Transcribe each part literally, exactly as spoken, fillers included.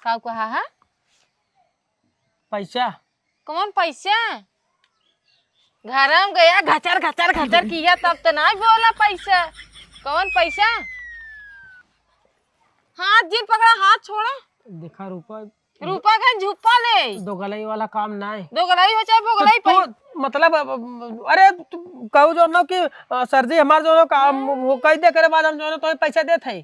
का कहा है? पैसा। कौन पैसा? घर में गया घचर घचर घचर किया, तब तो नहीं बोला पैसा। कौन पैसा? हाथ जिन पकड़ा, हाथ छोड़ा। देखा रूपा, रूपा के झुप्पा ले। दोगलई वाला काम ना है। दोगलई हो चाहे तो बोगलई तू, पै- मतलब, अब, अब, अरे, तू कहू जो ना कि, अ, सर जी हमार जो ना काम वो कह दे, करे बाद हम जो ना तुम्हें पैसा देत है।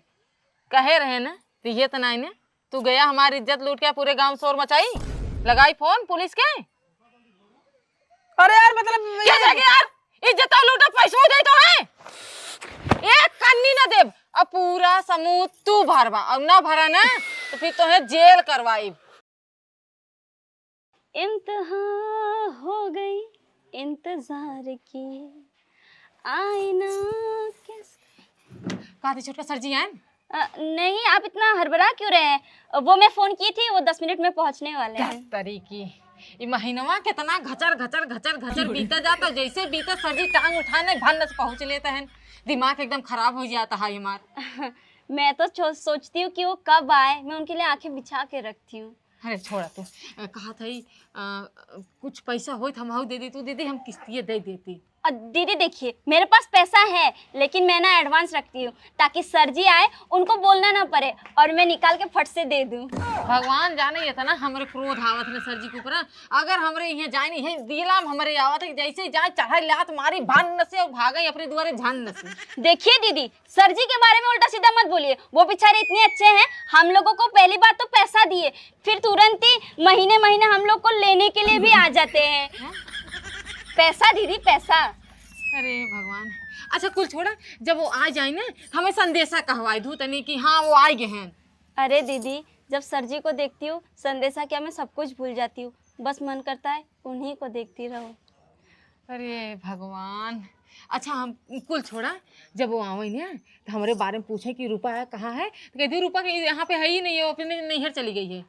कहे रहे ना, तो ये तो नहीं ना। तू गया हमारी इज्जत लूट के पूरे गांव शोर मचाई, लगाई फोन पुलिस के। अरे यार, मतलब क्या ये जाके यार, इज्जत तो लूटो, पैसो दे तो है, एक कन्नी ना देब। अब पूरा समूह तू भरवा, अब ना भरा ना तो फिर तोहे जेल करवाई। इंतहा हो गई इंतजार की, आईना किस का थी छोटका सर जी आए? अ, नहीं, आप इतना हड़बड़ा क्यों रहे हैं? वो मैं फोन की थी, वो दस मिनट में पहुंचने वाले हैं। तरी की, ये महीनवा कितना घचर घचर घचर घचर बीता जाता, जैसे बीता सर जी टांग उठाने भन्न से पहुंच लेते हैं। दिमाग एकदम खराब हो जाता है हमार। मैं तो छो-, सोचती हूँ कि वो कब आए, मैं उनके लिए आंखें बिछा के रखती हूँ। अरे छोड़ा तू, अ, कहा था ही, अ, कुछ पैसा होई तो हम हाउ दे दी, तू दीदी हम किस्तिये दे देती। अ, दीदी देखिए, मेरे पास पैसा है, लेकिन मैं ना एडवांस रखती हूँ, ताकि सर जी आए, उनको बोलना ना पड़े और मैं निकाल के फट से दे दूँ। भगवान जाने इतना हमरे क्रोध आवत है सर जी के ऊपर। अगर हमरे यहाँ जाए नहीं है, दिला में हमरे आवत है, जैसे ही जाए चढ़ाई लात मारी भान न से और भागे अपने दुआरे झान न से। देखिए दीदी, सर जी के बारे में उल्टा सीधा मत बोलिए, वो बेचारे इतने अच्छे हैं, हम लोगों को पहली बार तो पैसा दिए, फिर तुरंत ही महीने महीने हम लोग को लेने के लिए भी आ जाते हैं। पैसा दीदी, पैसा। अरे भगवान, अच्छा कुल छोड़ा, जब वो आ जाए ना, हमें संदेशा कहवाए दू तनी कि हाँ वो आ गए हैं। अरे दीदी, जब सर जी को देखती हूँ, संदेशा क्या, मैं सब कुछ भूल जाती हूँ, बस मन करता है उन्हीं को देखती रहूँ। अरे भगवान, अच्छा हम कुल छोड़ा, जब वो आवे ना तो हमरे बारे में पूछे कि रूपा है, कहाँ है, तो कह दी रूपा के यहाँ पे है ही नहीं है, वो अपने नैहर चली गई है।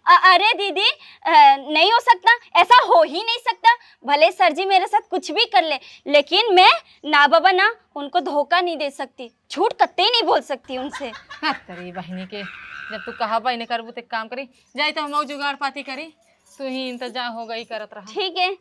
अ-, अरे दीदी, अ, नहीं हो सकता, ऐसा हो ही नहीं सकता। भले सर जी मेरे साथ कुछ भी कर ले, लेकिन मैं ना बाबा ना उनको धोखा नहीं दे सकती, झूठ कतई नहीं बोल सकती उनसे। हाँ, तेरी बहनी के, जब तू कहा बहनी करबू तो एक काम करी, जाई तो हम जुगाड़ पाती करी, तू ही इंतजाम हो गई करत रहा। ठीक है।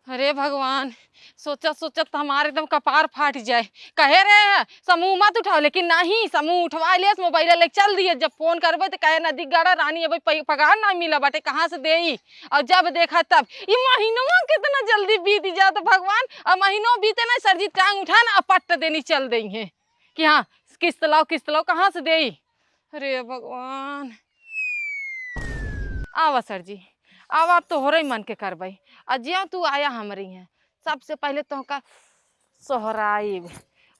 अरे भगवान, सोचत सोचत तो हमार एकदम कपार फाट जाए। कहे रहे हैं समूह मत उठाओ, लेकिन नहीं, समूह उठवा लेस, मोबाइल लेके चल दिए। जब फोन करबे तो कहे नदी गड़ा रानी अबे पै-, पगार ना मिला बाटे, कहाँ से देई? और जब देखा तब ई महीनवा कितना जल्दी बीत जात भगवान। और महीनों बीते ना सर जी टांग उठा ना पट्ट देनी चल देई हैं कि हाँ किस्त लाओ, किस्त लाओ, कहाँ से देई? अरे भगवान। आवा सर जी, आवा, अब तोहरे मन के करबई। आ ज्यों तू आया हमरे यहाँ, सबसे पहले तोहका सोहराइब,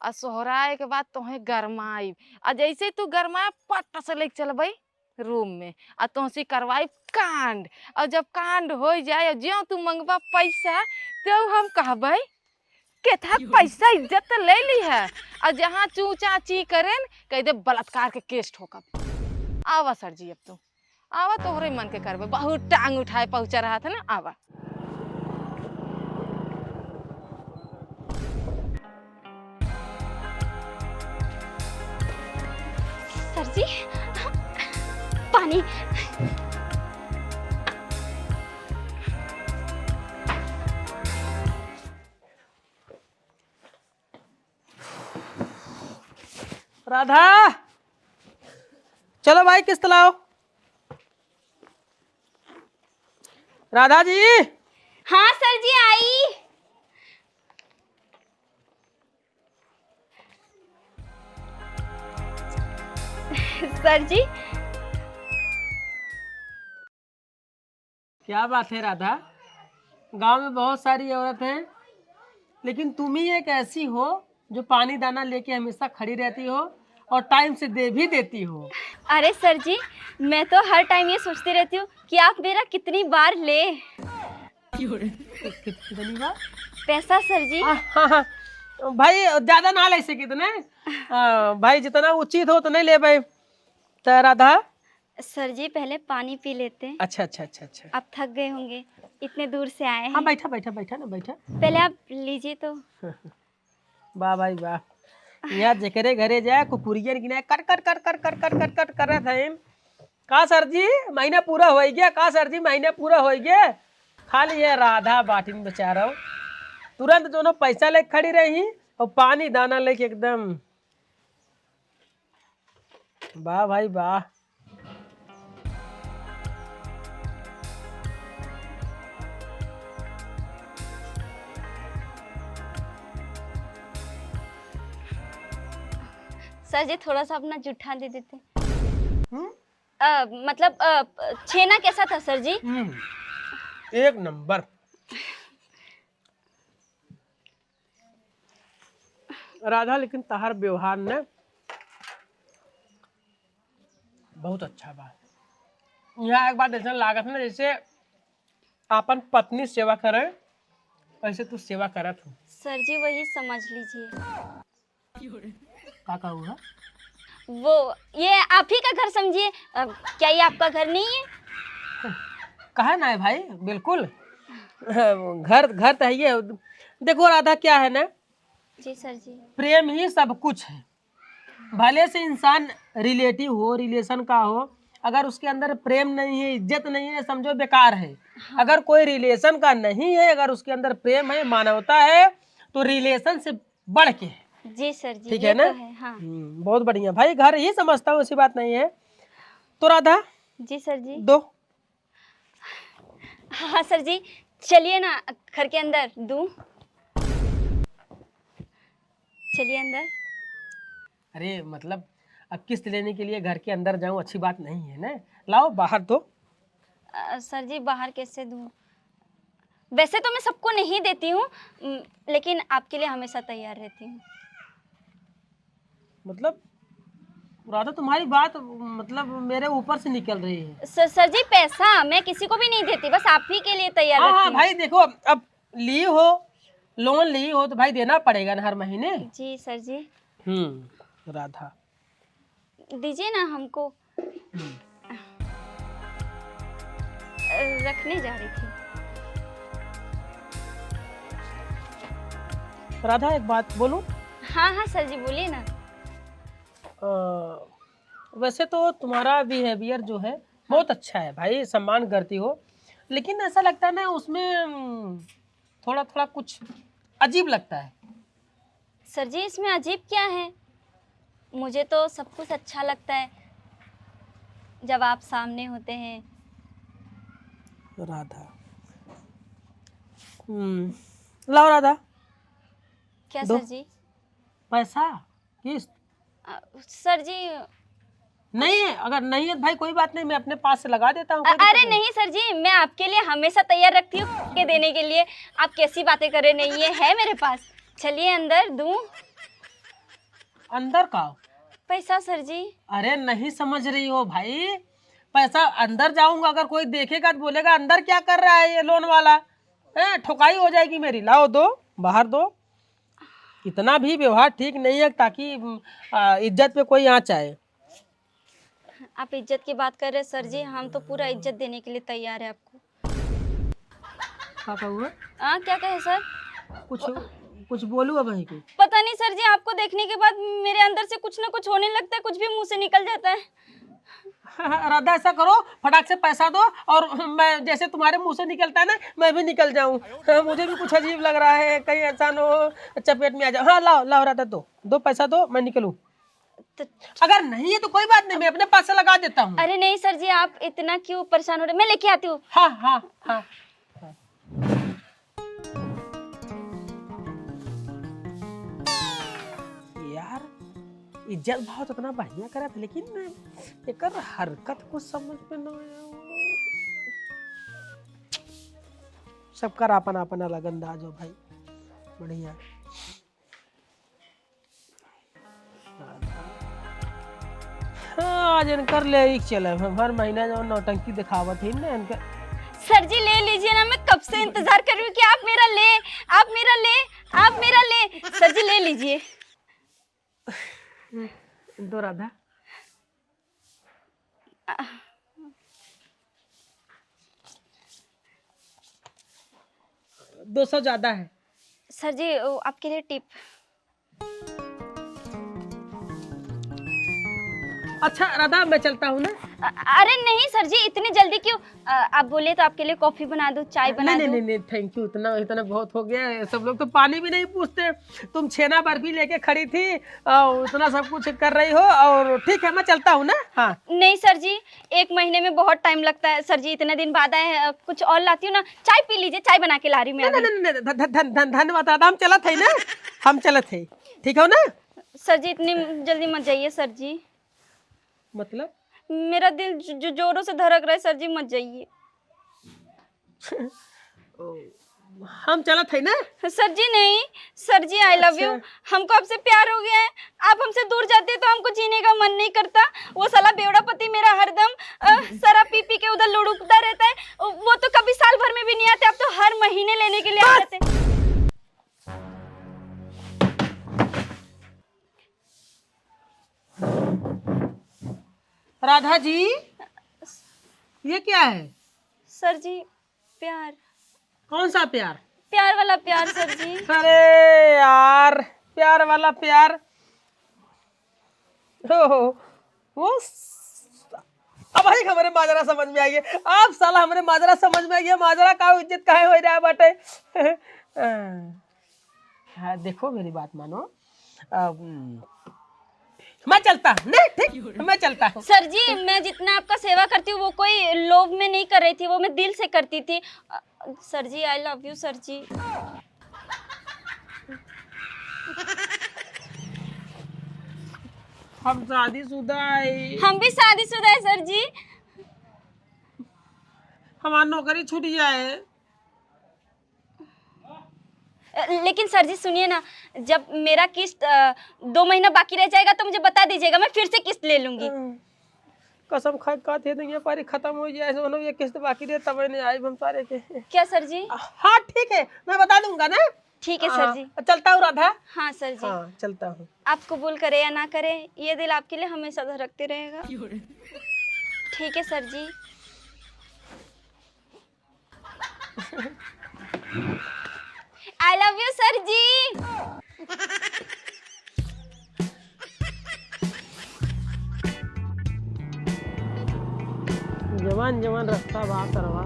आ सोहराए के बाद तोहे गरमाइब, आ जैसे तू गरमाए पट्ट से लेके चलबई रूम में, आ तोहसे करवाइब कांड, और जब कांड हो जाए और ज्यों तू मंगबा पैसा, तो हम कहबई केथा पैसा इज्जत ले ली है, और जहाँ चूचा ची करेन, कह दे बलात्कार के केस ठोकब। आवा सर जी, अब तू आवा, तोहरे मन के करबे, बहुत टांग उठाए पहुँचा रहा था ना, आवा। सर जी, पानी। राधा, चलो भाई, किस्त लाओ। राधा जी। हाँ सर जी, आई। सर जी। क्या बात है राधा, गांव में बहुत सारी औरत हैं, लेकिन तुम ही एक ऐसी हो जो पानी दाना लेके हमेशा खड़ी रहती हो और टाइम से दे भी देती हो। अरे सर जी, मैं तो हर टाइम ये सोचती रहती हूँ कि आप मेरा कितनी बार ले। कितनी बार? पैसा सर जी। हाँ, हाँ, हाँ। भाई ज्यादा ना ले सके इतने, आ, भाई जितना उचित हो उतने ले भाई। तो राधा, सर जी, पहले पानी पी लेते हैं। अच्छा, अच्छा, अच्छा, अच्छा। आप थक गए होंगे, इतने दूर से आए हैं। हाँ, बैठा, बैठा, बैठा ना, बैठा। पहले आप लीजिए तो। वाह भाई वाह, यहाँ जेकरे घरे जाए, कुकुरियन की ना कट कट कट कट कट कट कट कट करत है। का सर जी, महीना पूरा होइ गया? का सर जी, महीना पूरा होइ गया? खाली ये राधा बाटिन बेचारा, तुरंत दोनों पैसा लेके खड़ी रही और पानी दाना लेके एकदम, वाह भाई वाह। सर जी, थोड़ा सा अपना जूठा दे देते। हम्म? अ, मतलब, अ, छेना कैसा था सर जी? हम्म, एक नंबर। राधा, लेकिन तहार व्यवहार ने बहुत अच्छा बा। यहाँ एक बात ऐसा लागत ना, जैसे आपन पत्नी सेवा करे, वैसे तू सेवा करत हो। सर जी, वही समझ लीजिए। का कहू है? वो, ये आप ही का घर समझिए। अ, क्या ये आपका घर नहीं है? कहा ना है भाई, बिल्कुल। घर, घर तो है ये। देखो राधा, क्या है ना, जी सर जी। प्रेम ही सब कुछ है। भले से इंसान रिलेटिव हो, रिलेशन का हो, अगर उसके अंदर प्रेम नहीं है, इज्जत नहीं है, समझो बेकार है। हाँ। अगर कोई रिलेशन का नहीं है, अगर उसके अंदर प्रेम है, मानवता है, तो रिलेशन से बढ़ के है। जी सर जी, ठीक है ये ना? तो है, हाँ। हम्म, बहुत बढ़िया भाई, घर ही समझता हूँ, ऐसी बात नहीं है। तो राधा, जी सर जी। दो। हाँ सर जी, चलिए ना घर के अंदर दूँ। चलिए अंदर। अरे मतलब, अब किस्त लेने के लिए घर के अंदर जाऊँ, अच्छी बात नहीं है ना। लाओ बाहर दो। अ, सर जी, बाहर कैसे दूँ? वैसे तो मैं सबको नहीं देती हूँ, उम, लेकिन आपके लिए हमेशा तैयार रहती हूँ। मतलब, राधा, तुम्हारी बात, मतलब, मेरे ऊपर से निकल रही है। सर, सर जी, पैसा मैं किसी को भी नहीं देती, बस आप ही के लिए तैयार हाँ, हाँ, रखती हूँ। भाई, देखो, अब ली हो, लोन ली हो, तो भाई, देना पड़ेगा ना हर महीने। जी, सर जी। हम्म, राधा। दीजिए ना हमको। हम्म। रखने जा रही थी। राधा, एक बात बोलूं? हाँ, हाँ, सर जी, बोलिए ना। अ, वैसे तो तुम्हारा बिहेवियर जो है, बहुत हाँ। अच्छा है भाई, सम्मान करती हो, लेकिन ऐसा लगता है ना, उसमें, हम्म, थोड़ा, थोड़ा कुछ अजीब लगता है। सर जी, इसमें अजीब क्या है? मुझे तो सब कुछ अच्छा लगता है, जब आप सामने होते हैं। राधा। हम्म, लाओ राधा। क्या दो। सर जी? पैसा, किस्त। अ, सर जी। नहीं है, अगर नहीं है तो भाई कोई बात नहीं, मैं अपने पास से लगा देता हूँ, अ-, कोई दिक्कत अरे नहीं। नहीं सर जी, मैं आपके लिए हमेशा तैयार रखती हूँ के देने के लिए। आप कैसी बातें कर रहे हैं, नहीं, ये है मेरे पास। चलिए अंदर दूँ। अंदर का? पैसा सर जी। अरे नहीं समझ रही हो भाई, पैसा अंदर जाऊंगा, अगर कोई देखेगा तो बोलेगा, "अंदर क्या कर रहा है ये लोन वाला? हैं, ठुकाई हो जाएगी मेरी।" लाओ दो, बाहर दो। इतना भी व्यवहार ठीक नहीं है ताकि, उम, आ, इज्जत पे कोई आँच आए। आप इज्जत की बात कर रहे हैं सर जी, हम तो पूरा इज्जत देने के लिए तैयार है आपको। का कहू है? हाँ, क्या कहे सर? कुछ, कुछ बोलू अब वहीं के? पता नहीं सर जी, आपको देखने के बाद मेरे अंदर से कुछ ना कुछ होने लगता है, कुछ भी मुँह से निकल जाता है। राधा, ऐसा करो, फटाक से पैसा दो और मैं, जैसे तुम्हारे मुँह से निकलता है ना, मैं भी निकल जाऊँ। हाँ, मुझे भी कुछ अजीब लग रहा है, कहीं ऐसा न हो चपेट में आ जाओ। हाँ, लाओ, लाओ राधा, दो, दो पैसा दो, मैं निकलूँ। तो अगर नहीं है तो कोई बात नहीं, मैं अपने पास से लगा देता हूँ। अरे नहीं सर जी, आप इतना क्यों परेशान हो रहे, मैं लेके आती हूँ। हाँ, हाँ, हाँ, हाँ। यार, इज्जत भाव तो इतना बढ़िया करत, लेकिन एकर हरकत कुछ समझ में ना आया। सबकर आपन आपन अलग अंदाज हो भाई, बढ़िया। हाँ, आज इनकर ले ही चलब हम, हर महीना जो नौटंकी दिखावत ही ना इनकर। सर जी, ले लीजिए ना, मैं कब से इंतजार कर रही हूँ कि आप मेरा ले, आप मेरा ले, आप मेरा ले। सर जी, ले लीजिए। दो राधा। दो सौ ज्यादा है। सर जी, वो आपके लिए टिप। अच्छा राधा, मैं चलता हूँ ना। अ-, अरे नहीं सर जी, इतनी जल्दी क्यों? अ, आप बोले तो आपके लिए कॉफी बना दूँ, चाय बना दूँ? नहीं, नहीं, नहीं, thank you, इतना, इतना बहुत हो गया है। सब लोग तो पानी भी नहीं पूछते, तुम छेना बर्फी लेके खड़ी थी और इतना सब कुछ कर रही हो। और ठीक है, मैं चलता हूँ ना। हाँ। नहीं सर जी, एक महीने में बहुत टाइम लगता है सर जी, इतने दिन बाद आए हैं। अ, कुछ और लाती हूँ ना, चाय पी लीजिए, चाय बना के ला रही हूँ मैं नहीं, अभी। नहीं, नहीं, नहीं, धन-, धन-, धन-, धन्यवाद राधा, हम चलत है ना, हम चलत है, ठीक हो ना? सर जी, इतनी जल्दी मत जाइए सर जी। मतलब? मेरा दिल ज-, ज-, जोरों से धड़क रहा है सर जी, मत जाइए। ओ, हम चलत है ना? सर जी नहीं, सर जी, I love you। अच्छा। हमको आपसे प्यार हो गया है। आप हमसे दूर जाते हैं तो हमको जीने का मन नहीं करता। वो साला बेवड़ा पति मेरा हरदम, अ, शराब पी पी के उधर लुढ़कता रहता है। वो तो कभी साल भर में भी नहीं आते, आप तो हर महीने लेने के लिए आ बस। जाते हैं। राधा जी, ये क्या है? सर जी, प्यार। कौन सा प्यार? प्यार वाला प्यार सर जी। अरे यार, प्यार वाला प्यार। ओहो, वो स-, अब ही हमरे माजरा समझ में आई है। आप साला हमरे माजरा समझ में आई है, माजरा का इज्जत काहे हो रहा बाटे। हाँ, देखो मेरी बात मानो। अम, मैं चलता, नहीं, ठीक, मैं चलता हूँ। सर जी, मैं जितना आपका सेवा करती हूँ, वो कोई लोभ में नहीं कर रही थी, वो मैं दिल से करती थी। अ, सर जी, I love you सर जी। हम शादीशुदा है। हम भी शादीशुदा है सर जी। हमार नौकरी छूट जाए। अ, लेकिन सर जी सुनिए ना, जब मेरा किस्त, अ, दो महीना बाकी रह जाएगा तो मुझे बता दीजिएगा, मैं फिर से किस्त ले लूंगी। अ, कसम खा के कहत है, दुनिया पारी खत्म हो जाए, ऐसे होनो ये किस्त बाकी रहे तब नहीं आए हम सारे के। क्या सर जी? हाँ ठीक है, मैं बता दूंगा ना। ठीक है सर हाँ, जी। चलता हूँ राधा। हाँ सर जी। हाँ, चलता हूँ। आप कबूल करें या ना करें, ये दिल आपके लिए हमेशा धड़कते रहेगा। ठीक है सर जी। I love you सर जी। जवान जवान रास्ता बा सरवा।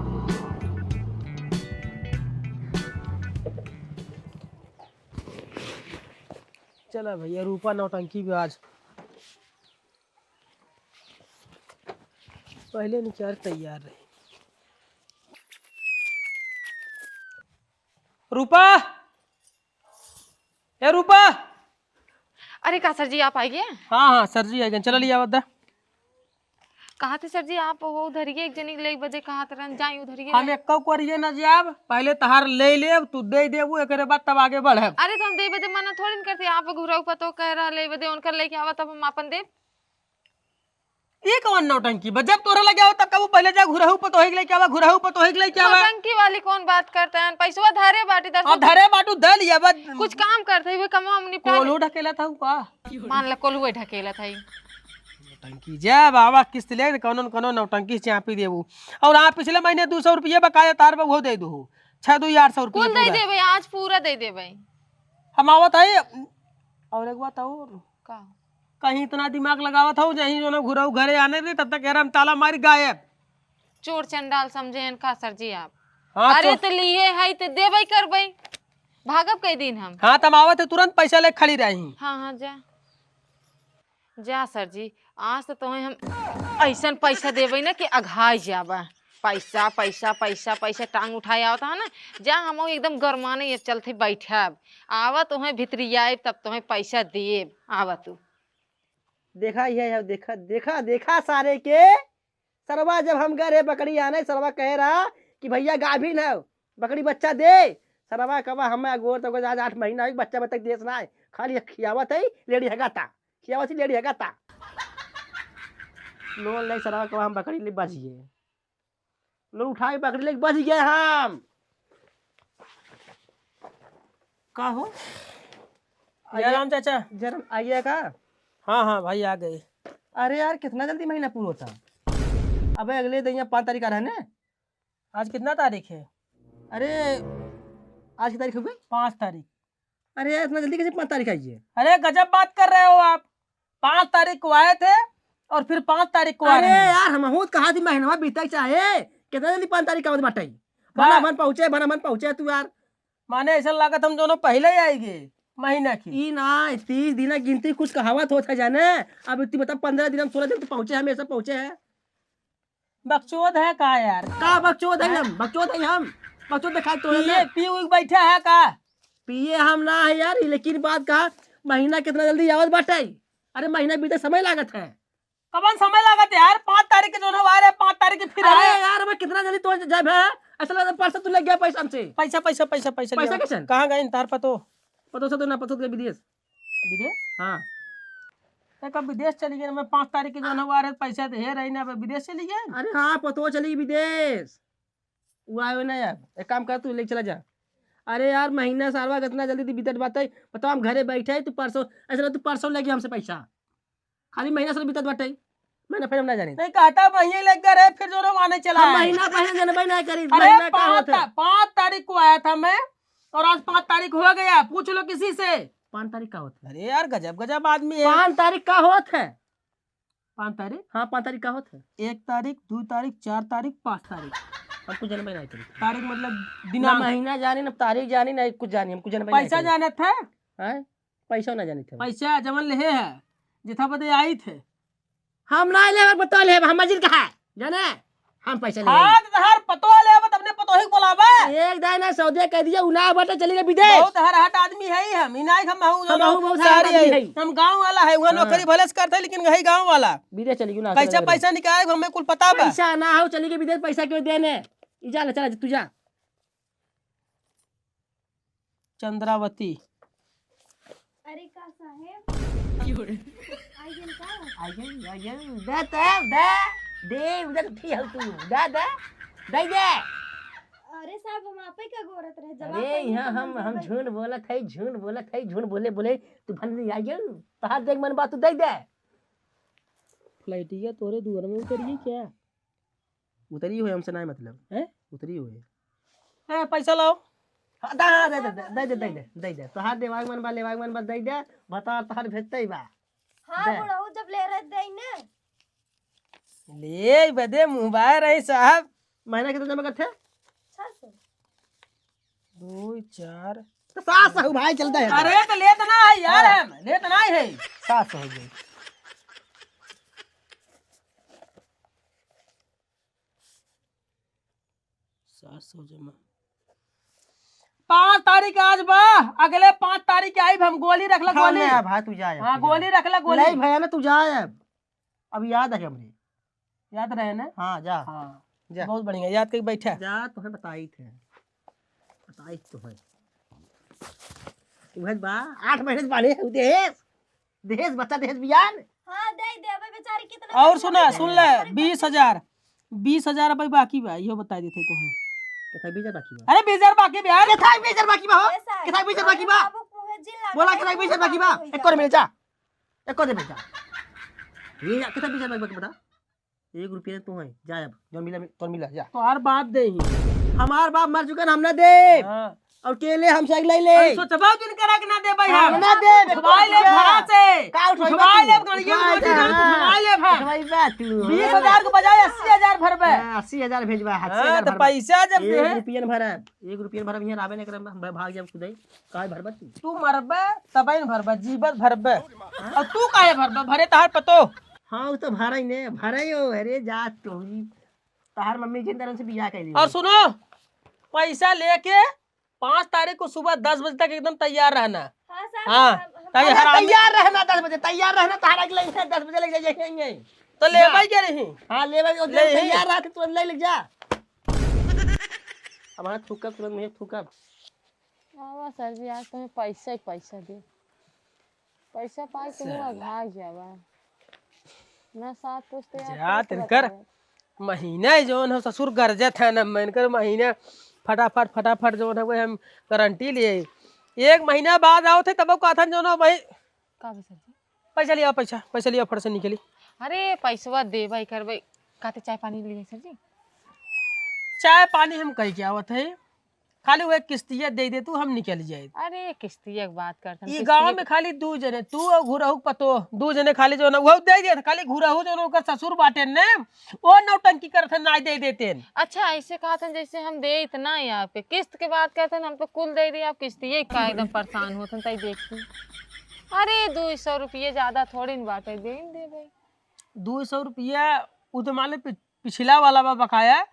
चला भैया, रूपा नौटंकी भी आज पहले निचार तैयार रही। रूपा, ए रूपा। अरे का सर जी आप आइगे? हाँ हाँ सर जी आइगे, चला लिया बता। कहा थे सर जी आप वो उधरिए एक जनी ले बदे कहा थे रहन जाई उधरिए हम ले। एक्को कोरिए न जाब, पहले तहार ले लेब, तू दे देबू, एकरे बाद तब आगे बढ़ब। अरे तो हम दे बदे मना थोड़ी न करते, आप घुरऊ पतो कह रहा ले बदे उनकर लेके आवा तब हम आपन देब। ये कौन नौटंकी बा? जब तोरा लगे आवा तब कबू पहले जा घुरहू पतोही के लेके आवा, घुरहू पतोही के लेके आवा। नौटंकी वाली कौन बात करते हैं? पैसवा धरे बाटी दस हाँ, धरे बाटू, दे लिया बा। कुछ काम करते हुए कमवा हम निपटा ले। कोल्हू ढकेला था का? मान ला कोल्हुए ढकेला था। नौटंकी जब आवा किस्त ले त कौनो न कौनो नौटंकी से चापी देबू। और हाँ, पिछले महीने दो सौ रुपये बकाया तार बा, वो दे दू। छह दो आठ सौ रुपये कुल दे पूरा। देबे, आज पूरा दे देबे। हम आवत है। और एक बात और। का? कहीं इतना दिमाग लगावत हो, जहीं जो ना घुरऊ घरे आने दे, तब तक यार हम ताला मारी गायब। चोर चंडाल समझे हैं का सर जी आप? हाँ, अरे चोर। तो लिए है तो देबे करबे, भागब कई दिन हम। हाँ, तब आवत है, तुरंत पैसा ले खड़ी रही। हाँ, हाँ, जा। जा सर जी, आज तो तोहे हम ऐसन पैसा देबे ना कि अघाई जाबा। पैसा, पैसा, पैसा, पैसा टांग उठाए आवत है ना, जा हम एकदम गरमाने ये चलते बैठब। आवा तोहे भितरियाएब तब तोहे पैसा देब। आवा तू। देखा, ये, ये, देखा, देखा, देखा सारे के। सरवा जब हम गए रहे बकरी आने, सरवा कहे रहा कि भैया गाभिन है, बकरी बच्चा दे। सरवा कबा हमें गोर तो आज आठ महीना हो, बच्चा बच्चा देस ना है, खाली खियावत है, लेडी हगाता, खियावत है, लेडी हगाता। लोन ले सरवा कबा हम बकरी ले बच गए, लोन उठा के बकरी ले बच गए हम। का हो? आइए। जयराम चाचा। जयराम, आइए का? हाँ, हाँ भाई, आ गए। अरे यार, कितना जल्दी महीना पूरा होता। अबे अगले दिन यहाँ पाँच तारीख आ रहा है ना? आज कितना तारीख है? अरे, आज की तारीख हो गई? पाँच तारीख। अरे यार, इतना जल्दी कैसे पाँच तारीख आई है? अरे, गजब बात कर रहे हो आप। पाँच तारीख को आए थे, और फिर पाँच तारीख को आ अरे रहे हैं। यार, हमहू त कहा थी महीनवा बीते चाहे, कितना जल्दी पाँच तारीख का आवत बाटे? का? भना भन पहुँचे, भना भन पहुँचे तू यार। माने ऐसा लागत हम दोनों पहले ही आएंगे महीना की। ई ना, तीस दिन की गिनती कुछ कहावत होत है जाने। अब इतनी बता, पन्द्रह दिन हम, सोलह दिन तो पहुँचे, हमेशा पहुँचे हैं। बकचोद है का यार? का बकचोद है हम? बकचोद है हम? बकचोद दिखाई तो है पिए, ना? पी उई बैठा है का? पिए हम ना है यार, लेकिन बात का, महीना कितना जल्दी आवत बाटे। अरे महीना बीते समय लागत है। कवन समय लागत है यार? पाँच तारीख के जौन हवा रहे, पाँच तारीख के फिर अरे आए। यार, मैं कितना जल्दी तो जाए है। ऐसा लगता है परसों तू ले गया पैसा हमसे। पैसा, पैसा, पैसा, पैसा पैसा लिया। कैसन? कहाँ गए तार पतो? पतो से तो ना, पतो के विदेश। विदेश? हाँ। तो कब विदेश चली गई? मैं पाँच तारीख के जौन हवा रहे, पैसा तो है रही ना, अब विदेश चली गई? अरे हाँ, पतो चली विदेश। वो आयो ना यार, एक काम कर, तू लेके चला जा। अरे यार, महीना सालवा कितना जल्दी बीतत बाटे। बताओ, हम घरे बैठे हैं, तू परसों, ऐसा लगा तू परसों ले गया हमसे पैसा। खाली महीना साल बीतत बाटे, महीना फिर हम ना जानी। नहीं कहता, महीने लग गए रहे, फिर जो आने चला हम है। महीना पहले जनबे ना करी, अरे महीना का पाँच होता है? ता-, पाँच तारीख को आया था मैं, और आज पाँच तारीख हो गया, पूछ लो किसी से। पाँच तारीख का होता है? अरे यार, गजब गजब आदमी है। पाँच तारीख का होत है? पाँच तारीख? हाँ, पाँच तारीख का होत है? एक तारीख, दो तारीख, चार तारीख, पाँच तारीख। हम कुछ जनबे ना करी। तारीख मतलब ना दिनांक। महीना जानी, ना तारीख जानी, ना कुछ जानी, हम कुछ जनबे ना पैसा करी। जानत है? हैं? पैसा ना जानी थे। पैसा जवन लेहे है, जिथा बदे आई थे। हम ना लेब, पतोह लेब, हम मजिल कहा है, जाने? हम पैसा लेब। हाँ, तो तहार पतोह लेब, तब अपने पतोही को बोलाबा। एक दाई ना सौदे कह दिया, उ ना बटे, चली गए विदेश। बहुत हरहट आदमी है ही हम, ई ना हम हूँ, हम हूँ बहुत हरहट आदमी है। हम गाँव वाला है, वहाँ हाँ। नौकरी भले से करते, लेकिन यही गाँव वाला। विदेश चली गई ना, पैसा, चली गई। पैसा निकाल, हमें कुल पता बा। पैसा ना हो, चली गई विदेश, पैसा क्यों देने? ई जा, चला, तू जा। चंद्रावती। अरे का साहेब? की हो रे? आ गइल का? आ गइल, आ गइल। दे, दे, दे। दे, उधर उठी हो तू। दे, दे। दे, दे। अरे साहब, हम आपे का गोरत रहे, जवाब अरे, पाइए यहाँ तो हम, हम देबै। झूठ बोलत है, झूठ बोलत है, झूठ बोले, बोले, तू भन आ गइल। तहार देख मन बात, तू दे, दे। फ्लाइटिया तोरे दुआर में उतरिए क्या? उतरी हुए, हमसे ना मतलब। हैं? उतरी हुए। ए, पैसा लाओ। हाँ, दा, हाँ, दे दे, दे दे, दे दे, दे दे। तोहार देवाग मन बा, लेवाग मन बा, दे दे। बता, तोहार भेजते ही बा। हाँ, दे। बुढ़ऊ जब ले रहे, दे ने। ले, बदे मुँह बाय रही साहब। महीना कितना जमा करते? छह सौ। दो, चार। तो सात सौ भाई चलता है। अरे, तो लेत ना है यार, हाँ। हम लेत ना है। सात सौ हो गई। सात सौ जमा। पाँच तारीख आज बा, अगले पाँच तारीख के आइब हम। गोली रख ला, हाँ, गोली। नहीं, भाई, तू जा, हाँ, तू जा। गोली रख ला, गोली। नहीं, भैया, ना, तू जा अब। अब याद है हमरे। याद रहे ना? हाँ, जा। हाँ। जा। बहुत बढ़िया, याद करके बैठा। जा, तोहे बताई थे। बताई तो है। उहे बा, आठ महीने से बाने है, देश। दहेज, बच्चा दहेज बियान। हाँ, दे देबे बेचारी, कितना और सुना, सुन ले, बीस हजार, बीस हजार रुपये बाकी बा, इहो बता देते तोहे। कितना बीस हजार बाकी बा? अरे, बीस हजार बाकी बा यार। कितना बीस हजार बाकी बा हो? ए साहब, कितना बीस हजार बाकी बा? बाबू मुहे जिन लागत बोला, है, कितना बीस हजार बाकी बा? एक और मिल जा, एक और दे बेटा। ये जा, कितना बीस हजार बाकी बता? एक रुपया तो है, जा अब, जो मिला, मिल-, तो मिला, जा। तोहार बाप दे ही। हमार बाप मर चुका, हम ना दे। हाँ। और केले हम साइकिल ले ले। अरे सोचबा जिन करा के ना दे भाई हम। हम ना दे। उठवाई ले भरा से। का उठवाई उठवाई ले, तू? गड़िया में उठवाई दे, हाँ। उठवाई ले भा। उठवाई बा तू। बीस हजार के बजाय अस्सी हजार भरबे। हाँ, अस्सी हजार भेजबा, हाँ, अस्सी हजार तो भरबा। पैसा जब एक दे। रुपया न भरा, एक रुपया न भरा, यहाँ आवे न करे, हम भाग जाब खुदे। काहे भरबा तू? तू मरबे, तबे न भरबे, जीबत भरबे। और तू काहे भरबे? भरे तहार पतो। हाँ, वो तो भरा ही ने, भरा ही हो, अरे जा तू ही। तहार मम्मी जिन तरह से बियाह कर ली। और सुनो, पैसा लेके पाँच तारीख को सुबह दस बजे तक एकदम तैयार रहना। हाँ, सर, हाँ, हम, हम ताकि अरे, हरामी तैयार रहना दस बजे, तैयार रहना, तहार अगले दस बजे ले जाइए। तो ले जा। भाई क्या रही? हाँ, ले भाई, ले ही। तैयार रह, तुरंत ले, ले जा। अब हाँ, थूकब, तुरंत मुझे थूकब। आवा सर जी, आज तुम्हें पैसा ही पैसा दे। पैसा पाए के मुँह साला। भाग जावा। ना साथ पूछते हैं, जा, पूछ तिनकर बताओ। महीना ही जौन हो ससुर गरजत है ना, मैं इनकर महीना फटाफट, फटाफट जौन है, वो हम गारंटी लिए। एक महीना बाद आओ थे, तब कहथन जौन हो भाई, का बा सर जी? पैसा लिया, पैसा, पैसा लिया, फट से निकली। अरे, पैसवा देबै करबै। कहते चाय पानी लिए सर जी? चाय पानी हम कह के आवत है। खाली वह किस्तिया दे दे तू, हम निकल जाए। अरे, किस्तिया के बात करत हन, ई किस्तिया गाँव के में खाली दू जने, तू और घुरहू के पतो, दू जने खाली जो ना, वो दे दे, खाली घुरहू जो ना, ओकर ससुर बाटे ने, ओ नौटंकी करत हन, नाई दे देते हैं। अच्छा, ऐसे कहत हन जैसे हम दे इतना ही आपके, किस्त के बात करत हन, हम तो कुल दे दे, आप किस्तिये का एकदम परेशान होत हन, तई देखी। अरे, दू सौ रुपये ज्यादा थोड़ी न बाटे, दे न दे भाई। दू सौ रुपया, उ तो मान ले पि-, पिछला वाला बा बकाया,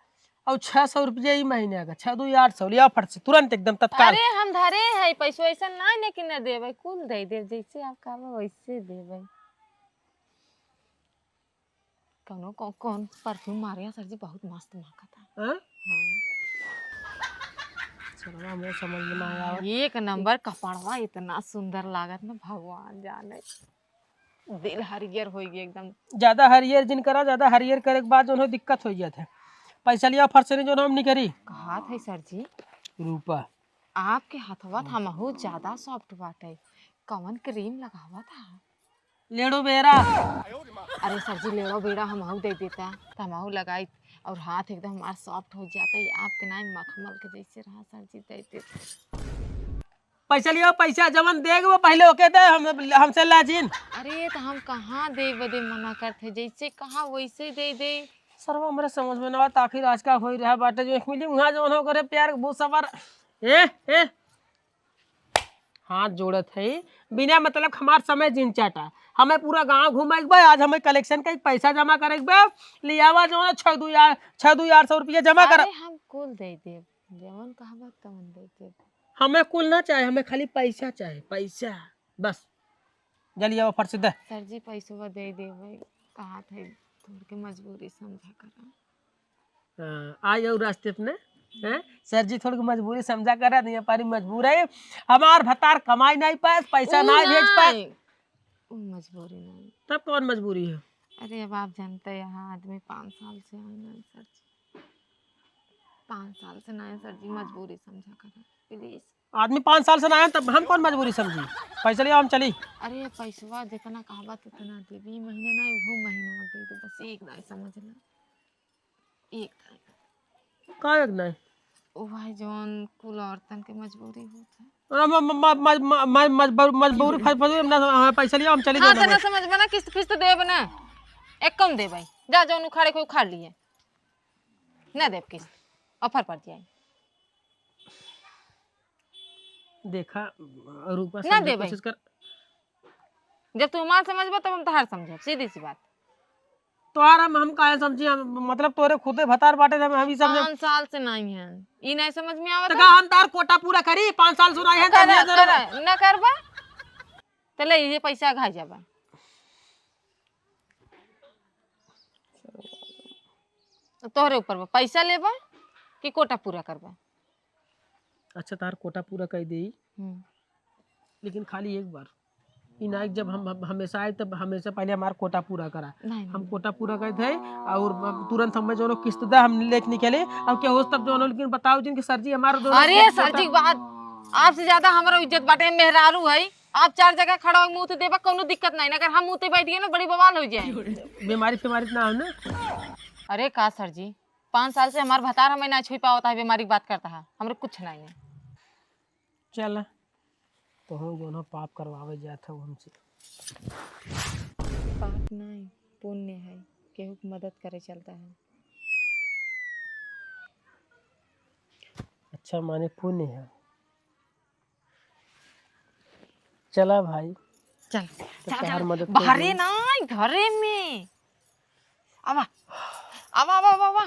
और छः सौ रुपया ई महीने का, छः दू आठ सौ, लिया फट से, तुरंत एकदम तत्काल। अरे, हम धरे है पैसो, ऐसा ना ने कि न देबै, कुल दे देब, जैसे आप कहबै वैसे देबै। कौनो, कौ-, कौन परफ्यूम मारे हैं सर जी, बहुत मस्त महकता है। हाँ? हाँ। चलो, हमरे समझ में ना आया। एक नंबर कपड़वा इतना सुंदर लागत ना, भगवान जाने। दिल हरियर होइ गया एकदम। ज्यादा हरियर जिन करा, ज्यादा हरियर करे के बाद जौन हो दिक्कत होइ जात है। पैसा लिया फरसनी जौन हम निकरी। कहात है सर जी। रूपा। आपके हथवा त हमहू ज्यादा सॉफ्ट बाटे। कवन क्रीम लगावा था? लेड़ो बेरा। अरे सर जी, लेड़ो बेरा हमहू दे देता, त हमहू लगाई और हाथ एकदम हमार सॉफ्ट हो जाता। ये आपके नाई मखमल के जैसे रहा सर जी, दे देता। पैसा लियो, पैसा जवन देग वो पहले ओके दे, हम, हमसे लाजिन। अरे, त हम कहाँ दे बदे मना करत है, जैसे कहा वैसे दे दे। सरवा, हमरे समझ में ना आवत, आखिर आज का होई रहा बाटे, जो एक मिली उहाँ जवन हो करे प्यार के भूत सवार। ए, ए, हाथ जोड़त है, बिना मतलब हमार समय जिन चाटा। हमें पूरा गांव घूमे के बा, आज हमें कलेक्शन का पैसा जमा करे के बा, लियावा जवन छह दू यार, छह दू यार सौ रुपया जमा करा। अरे, हम कुल दे देब, जवन कहबा तवन दे देब। हमें कुल ना चाहे, हमें खाली पैसा चाहे, पैसा, बस। जल्दी आओ, फट से दे। सर जी, पैसवा दे देबै, कहा थे, थोड़ के मजबूरी समझा करा। हाँ, आ जाओ रास्ते अपने, हैं? सर जी, थोड़ के मजबूरी समझा करा, नहीं पारी मजबूर है। हमार भतार कमाई नहीं पाए, पैसा ऊ नहीं भेज पाए। नहीं, ऊ मजबूरी नहीं। तब कौन मजबूरी है? अरे, अब आप जानते हैं, यहाँ आदमी पाँच साल से आए ना सर जी, पाँच साल से ना है सर जी, मजबूरी समझा करा, प्लीज। आदमी पाँच साल से ना आए, तब हम कौन मजबूरी समझी? पैसा लिया, हम चली। अरे, पैसवा जितना कहबा, उतना देबी। ई महीने ना, वो महीनवा दे दे, बस एक दाई समझ ला, एक दाई। का एक दाई? ओ भाई, जौन कुल औरतन के मजबूरी होत है। अरे, म-, म-, म-, म-, म-, म-, मजबूर-, मजबूरी फंस-, फंस-, ना, हाँ, पैसा लिया, हम चली हाँ, जाना तो ना बस। समझबा ना, किस्त फिस्त देब ना, एक कम देबै, जा जौन उखाड़े के उखाड़ लिए, ना देब किस्त, ऑफर पड़ जाए। देखा, रूपा, ना समझे देबै। कोशिश कर। जब तू हमार समझबा, तब हम तहार समझब, सीधी सी बात। तोहार हम, हम काहे समझी? हम, मतलब, तोरे खुदे भतार बाटे, हम, हम ई समझे। पाँच साल से नहीं है, ई नहीं समझ में आवत तो है। का हम तार कोटा पूरा करी? पाँच साल से नहीं है, करा, तब ये करा, ना करबा, तो ले, ये पैसा घाई जाबा। तोहरे ऊपर बा, पैसा लेबा कि कोटा पूरा करबा? अच्छा, तार कोटा पूरा कर देई, हम्म। लेकिन खाली एक बार। ई ना कि जब हम, हम हमेशा आए, तब हमेशा पहले हमार कोटा पूरा करा। नहीं, हम नहीं। कोटा पूरा करत है और तुरंत हमें जौन किस्त दे, हम लेके निकले। अब क्या होस तब जौन, लेकिन बताओ जिन कि सर जी, हमार जौन अरे किस्त सर जी, बात, आपसे ज्यादा हमारा इज्जत बाटे, मेहरारू है। आप चार जगह खड़ा हो, मुंह तो देबा, कोनो दिक्कत नहीं। अगर हम मुंह तो बैठ गए ना, बड़ी बवाल हो जाए। बीमारी फीमारी ना हो ना। अरे का सर जी, पाँच साल से हमार भतार हमें ना छुई पावत है, बीमारी की बात करता है, हमरे कुछ नहीं है। चल, तोहूँ जौन हो पाप करवावे जात हो हमसे। पाप नहीं, पुण्य है, केहू की मदद करे चलता है। अच्छा, माने पुण्य है। चला भाई। चल, तो चल, तोहार चल। मदद कर बाहरे देई। ना, घरे में। आवा, आवा, आवा, आवा, आवा।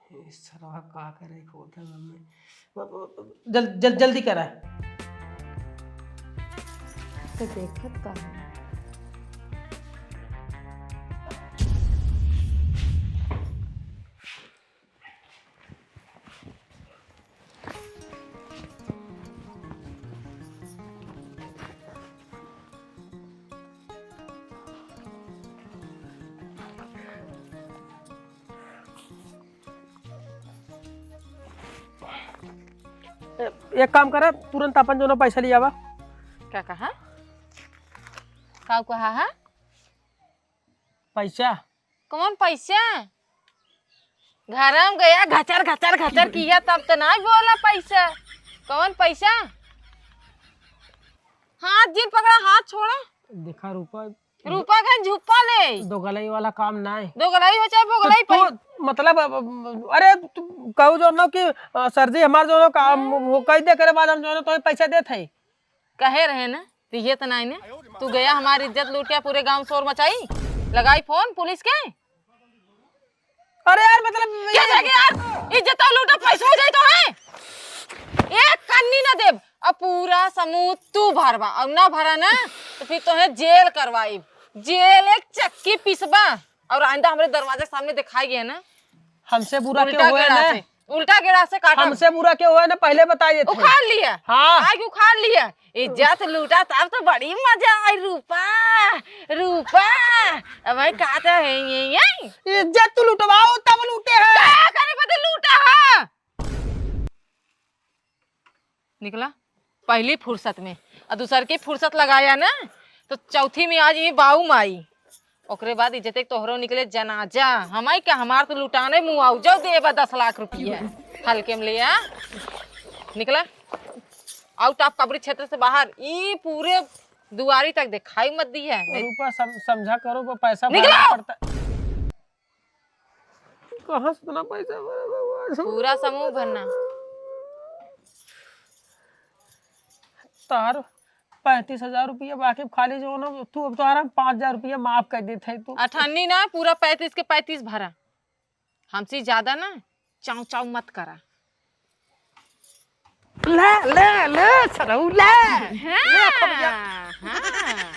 ए, सरवा का करे खोता घर में। जल-, जल-, जल्दी करा। तो देखत का है? एक काम करा, तुरंत अपन जौन पैसा लियावा। का कहा? का कहा है? पैसा। कौन पैसा? घर में गया घचर घचर घचर किया, तब तो नहीं बोला पैसा। कौन पैसा? हाथ जिन पकड़ा, हाथ छोड़ा। देखा रूपा, रूपा का झुप्पा ले। दोगलई वाला काम ना है। दोगलई हो चाहे तो बोगलई, तू, पै- मतलब, अब, अब, अरे, तू कहू जौन कि, अ, सर जी, हमार जौन काम वो कह दे, करे बाद हम जौन तुम्हें पैसा देत है। कहे रहे ना, तो ये तो नहीं ना, तू गया हमारी इज्जत लूट के, पूरे गांव शोर मचाई, लगाई फोन पुलिस के। अरे यार, मतलब, क्या ये जाके यार, इज्जत तो लूटा, पैसा हो जाए तो है, एक कन्नी ना देब। अब पूरा समूह तू भरबा, और ना भरा ना, तो फिर तोहे जेल करवाई, जेल एक चक्की पीसबा, और आइंदा हमरे दरवाजे के सामने दिखाई गया ना, हमसे बुरा उल्टा क्यों हुआ गेड़ा ना? से, उल्टा गेड़ा से काटा। हमसे बुरा क्यों हुआ ना, पहले बता देते। उखाड़ लिया। हाँ। आग उखाड़ लिया। इज्जत लूटा तब तो बड़ी मजा आई। रूपा, रूपा, अब भाई का तो है ये, ये? इज्जत तू लुटवाओ तब लूटे हैं। का करे बदे लूटा है? निकला पहली फुर्सत में, और दूसर की फुर्सत लगाया ना, तो चौथी में आज ये बाऊ माई, ओकरे बाद इज्जत एक तोहरो निकले जनाजा। हमाई का, हमार तो लुटाने मुआवजा देबा दस लाख रुपया। हल्के में ले आ, निकला। Out of coverage क्षेत्र से बाहर, ई पूरे दुआरी तक दिखाई मत दी है। रूपा, सम-, समझा करो, वो पैसा निकलो! भरना पड़ता। कहाँ से इतना पैसा भरा भगवान? पूरा समूह भरना। तार पैंतीस हजार रुपया बाकी, खाली जो ना तू, अब तोहरा हम पाँच हजार रुपया माफ कर देत है तू। अठन्नी ना, पूरा पैंतीस के पैंतीस भरा। हमसे ज्यादा ना चाव चाव मत करा। ले, ले, ले, सरऊ, ले। हाँ, ले, खबिया। हाँ।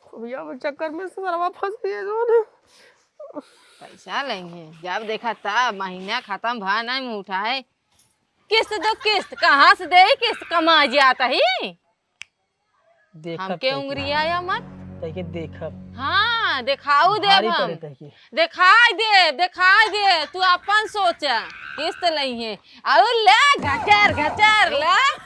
खबिया के चक्कर में सरवा फंस गया जो ना। पैसा लेंगे, जब देखा तब महीना खत्म भा नहीं मुँह उठाए। किस्त दो किस्त, कहाँ से दे किस्त, कमा जाता ही। देखब हमके तोहके। उंगरियाया मत। तोहके देखब। हाँ, देखाऊ देब भारी हम। पड़े तोहके। देखाई दे, देखाई दे, तू अपन सोचा। किस्त लइहे। और ले घचर, घचर, ले।